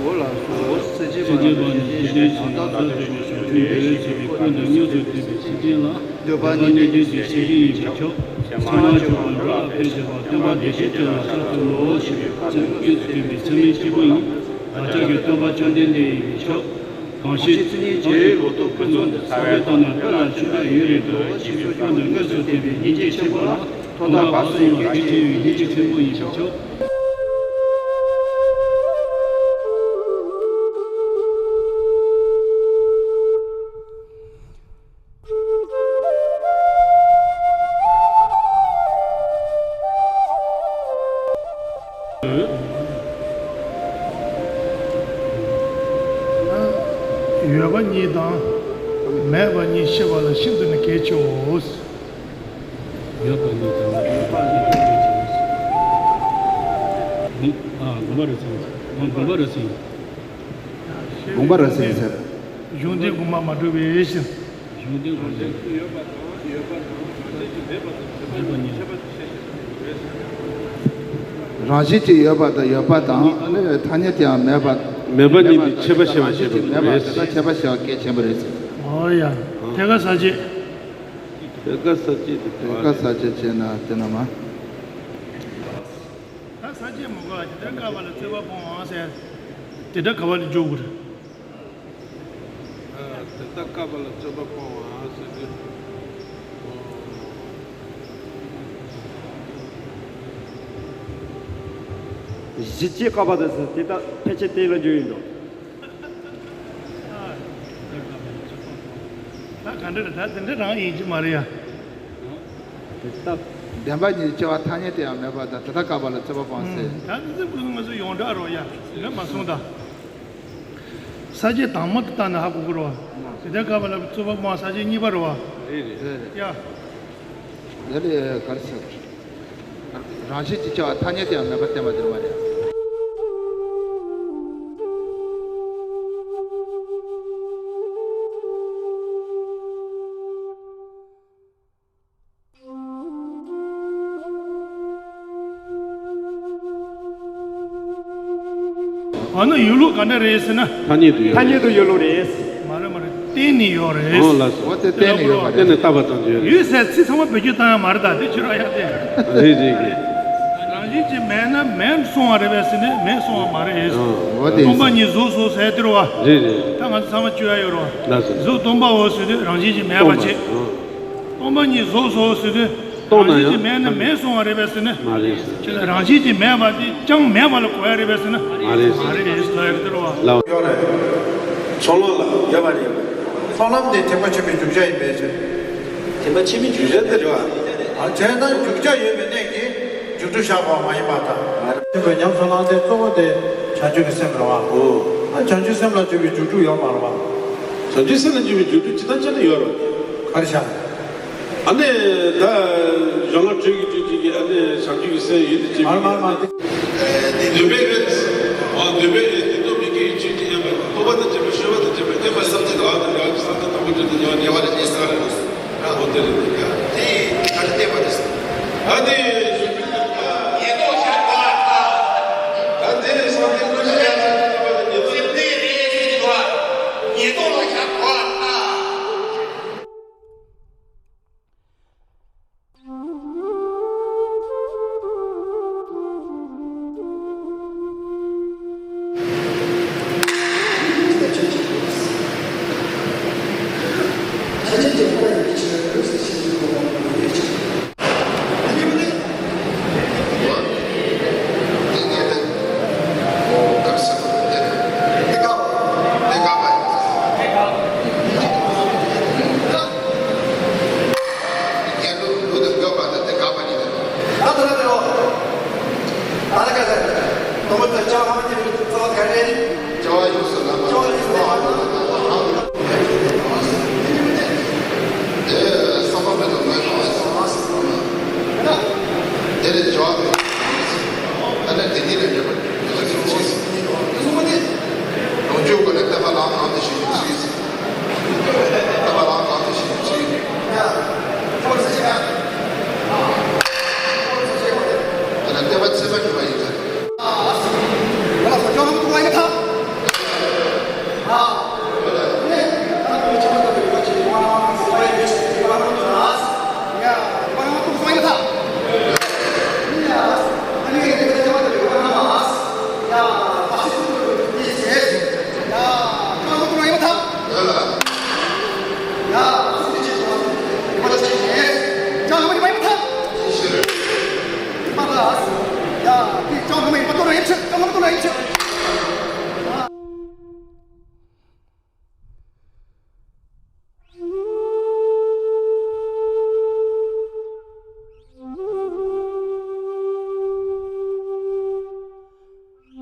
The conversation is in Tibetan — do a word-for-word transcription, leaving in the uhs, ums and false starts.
འོ་ལགས་སོ། སེམས་ཅན་པ་ནི་ཞི་བདེ་ཞིང་བདག་ཏུ་ཐོབ་པའི་ཞབས་ཞུ་འབད་བརྩོན་བྱེད་པའི་ཀུན་ཏུ་དངོས་སུ་ཐུག་པའི་སེམས་ཅན་ལ། འདོད་པ་གནས་བརྟན་ཞིང་གཤེགས་ཤིང་ཡིད་ཆེས་མཆོག། ཚེ་མ་ཆོད་པར་འགྲོ་ལ་ཕན་བྱེད་པ་སྟོན་པ་བདེ་ཆེན་དེ་ལ་ཕྱག་འཚལ་ལོ་ཞེས་པའི་བཀའ་སྩལ་དངོས་སུ་ཐུག་པའི་ཚད་མའི་སྐྱེས་བུ་ཡིན། བདག་ཅག་གི་སྟོན་པ་བཅོམ་ལྡན་འདས་ཡིན་པས་ཆོག། གང་ཕྱིར་ཚེ་སྔོན་ཆེ་བའི་ལོ་ཐོག་ཕུན་སུམ་དུ་ཚ་བའི་ཐོག་ནས་སྟོད་ལ་ཆུ་འབབ་ཡུན་རིང་དུ་བྱེད་པའི་ཀུན་ཏུ་དངོས་སུ་ཐུག་པའི་སྙིང་རྗེ་ཆེན་པོ་ལ་ཐོག་མཐའ་བར་གསུམ་ལ་རྒྱུད་ཆེ་བའི་སྙིང་རྗེ་ཕུན་སུམ་ཡིན་པས་ཆོག། ཡོད་པ་ཉིད་དང་མེད་པ་ཉིད་ཤེས་པ་ལ་ཤིན་ཏུ་ནས་གལ་ཆེའོ། ཡོད་པ་ཉིད་དང་མེད་པ་ཉིད་ཀྱང་མེད་ཅིང་། དགོངས་པ་རབ་གསལ། དགོངས་པ་རབ་གསལ། དགོངས་པ་རབ་གསལ་ཟེར། གཞུང་འདི་དགོངས་པ་མ་གྲུབ་པའི་ཕྱིར། གཞུང་འདི་དགོངས་པ་མེད་པ་ཉིད། རང་བཞིན་གྱིས་ཡོད་པ་དང་ཡོད་པ་དང་ནི་ཐ་སྙད་དུ་ཡང་མེད་པ། མེད་པ་ཉིད་དེ་ཁྱད་པར་ཕྱེ་བ་ཞེས་པ་རེད། མེད་པ་དེ་དག་ཁྱད་པར་ཕྱེ་བ་གལ་ཆེན་པོ་རེད། འོ་ཡ། ཐད་ཀར་ས་བཅད། ཐད་ཀར་ས་བཅད་དེ་ཐད་ཀར་ས་བཅད་བྱས་ན་དེ་ན་མ། ད་ས་བཅད་མ་གོ་བ་དེ་ལྟར་བཀག་པ་ལ་རྩོད་པ་སྤོང་བ་ཟེར། དེ་ལྟར་བཀག་པ་ལ་འཇུག་དགོས། དེ་ལྟར་བཀག་པ་ལ་རྩོད་པ་སྤོང་བ་ཟེར་དུས། གཞི་བཅད་བཀག་པ་དང་ཟེར་དེ་ལྟར་ཕལ་ཆེར་གཏན་ལ་འཇུག་ཡིན་འགྲོ། ད་ག་འདྲ་རེད། ད་དེ་འདྲ་རང་ཡིན་གྱི་མ་རེད་ཡ། དེ་ལྟར་བདེན་པ་གཉིས་སྐྱེ་བ་ཐ་སྙད་དུ་ཡང་མེད་པ་དང་དེ་ལྟར་བཀག་པ་ལ་རྩོད་པ་སྤོང་ཟེར། ད་དེ་ཚོ་ཀུན་ང་ཚོ་ཡོངས་གྲགས་རོ་ཡ། ལན་མ་སོང་ད། ས་བཅད་དང་མ་དུ་བཏང་ནས་ཧ་གོ་གི་རོ། དེ་ལྟར་བཀག་པ་ལ་རྩོད་པ་སྤོང་ས་བཅད་གཉིས་པ་རོ། རེད་རེད། ཡ། དེ་ལས་ག་རེ་ཟེར། རང་བཞིན་གྱིས་སྐྱེ་བ་ཐ་སྙད་དུ་ཡང་མེད་པར་བསྟན་པ་དེ་མ་རེད། འོ་ན་ཡོད་ལུགས་ག་འདྲ་རེད་ཟེར་ན། ཐ་སྙད་དུ་ཡོད། ཐ་སྙད་དུ་ཡོད་ལུགས་རེད། མ་རེད་མ་རེད། གཏན་ནས་ཡོད་རེད། འོ་ལགས་སོ། འོ་དེ་གཏན་ནས་ཡོད་པ་རེད། གཏན་ནས་བཏགས་པ་ཙམ་གྱི་ཡོད་རེད། ཡོད་ཟེར་ཚིག་ཚང་མ་བེད་སྤྱོད་བཏང་ཡ་མ་རེད་ད་དེ་ཕྱི་རོལ་ཡ་དེ། རེད་རེད་རེད། རང་བཞིན་གྱིས་མེད་ན་མེད་སོང་བ་རེད་པས་ཟེར་ནས་མེད་སོང་བ་མ་རེད། འོ་དེ་སྟོང་པ་ཉིད་གཟུགས་སོ་ཟེར་དེ་རེད་བ། རེད་རེད། ད་ང་ཚོ་ཚང་མ་བཅོས་ཡ་ཡོད་རེད་བ། ལགས་སོ། གཟུགས་སྟོང་པའོ་ཟེར་དུས་རང་བཞིན་གྱིས་མེད་པ་བྱེད། སྟོང་པ་ཉིད་གཟུགས་སོ་ཟེར་དུས། སྟོང་ན་ཡང་རང་བཞིན་གྱིས་མེད་ན་མེད་སོང་བ་རེད་པས་ཟེར་ན། མ་རེད། ཁྱོད་ལ་རང་བཞིན་གྱིས་མེད་པ་དེ་ཅང་མེད་པ་ལ་གོ་ཡ་རེད་པས་ཟེར་ན། མ་རེད། མ་རེད་ཟེར་ཡ་རེད་དེ་རེད་བ། ལགས། ཡོད་རེད། ཚོགས་ལམ་ལ་ཡོད་པ་རེད། ཚོགས་ལམ་དེ་ཐེག་པ་ཆེན་པོའི་རྒྱུ་ཆ་ཡིན་པས་ཟེར། ཐེག་པ་ཆེན་པོའི་རྒྱུ་ཆ་དེ་རེད་བ། ཨ་བྱས་ན་རྒྱུ་ཆ་ཡོད་པའི་གནས་ཀྱིས་རྒྱུ་འབྲས་བཞག་པ་མ་ཡིན་པ་དང་། ཆེན་པོའི་ཉམས་སུ་བླང་སྟེ་གཙོ་བོ་དེ་བྱང་ཆུབ་ཀྱི་སེམས་རེད་བ། ཨོ། ཨ་བྱང་ཆུབ་སེམས་ལ་འཇུག་པའི་རྒྱུ་འབྲས་ཡོད་མ་རེད་བ། བྱང་ཆུབ་སེམས་ལ་འཇུག་པའི་རྒྱུ་འབྲས་ཇི་ལྟར་ཅི་ལྟར་ཡོད་རེད། ག་རེ་བྱ། ཨ་ནི་ད་གཞུང་ལམ་དྲུག་གི་རྒྱུ་ཅིག་གིས་ཨ་ནི་བྱང་ཆུབ་ཀྱི་སེམས་ཡིད་དུ་བྱེད་པའི། མ་མ་མ། འདོད་པའི་ཡུལ། འོ་འདོད་པའི་ཡུལ་དེ་ནོ་མི་དགེ་བའི་ཆོས་ཀྱི་དབྱེ་བ་ལ་ཐོས་པ་དང་བཅས་པ་ཤེས་པ་དང་བཅས་པ་དེ་མ་བསམ་གཏན་དང་དང་བསམ་གཏན་དང་པོ་བརྗོད་དུ་ཉེ་བ་ཉེ་བ་ལ་ཉེ་ས་རེད། ཨ་འོ་དེ་རེད། དེ་ག་རེ་བསྟན་པ་རེད། ཨ་ནི་ཉེ་རྟོག་བྱ་དགོས་པ་དང་། ད་དེ་བསམ་གཏན་ཀུན་གཞི་ཡང་དང་པོ་ཉེ་རྟོག་ཉེ་རྟོག་ལ་བྱ་དགོས་པ་དང་། རང་གང་དུ་ཞིག་ཚུད། ལྟ་བ་རང་གང་དུ་ཞིག་ཚུད། ད་ལྟ་བ་ཚད་པ་གྱུར་པ་ཡིན་ཚེ།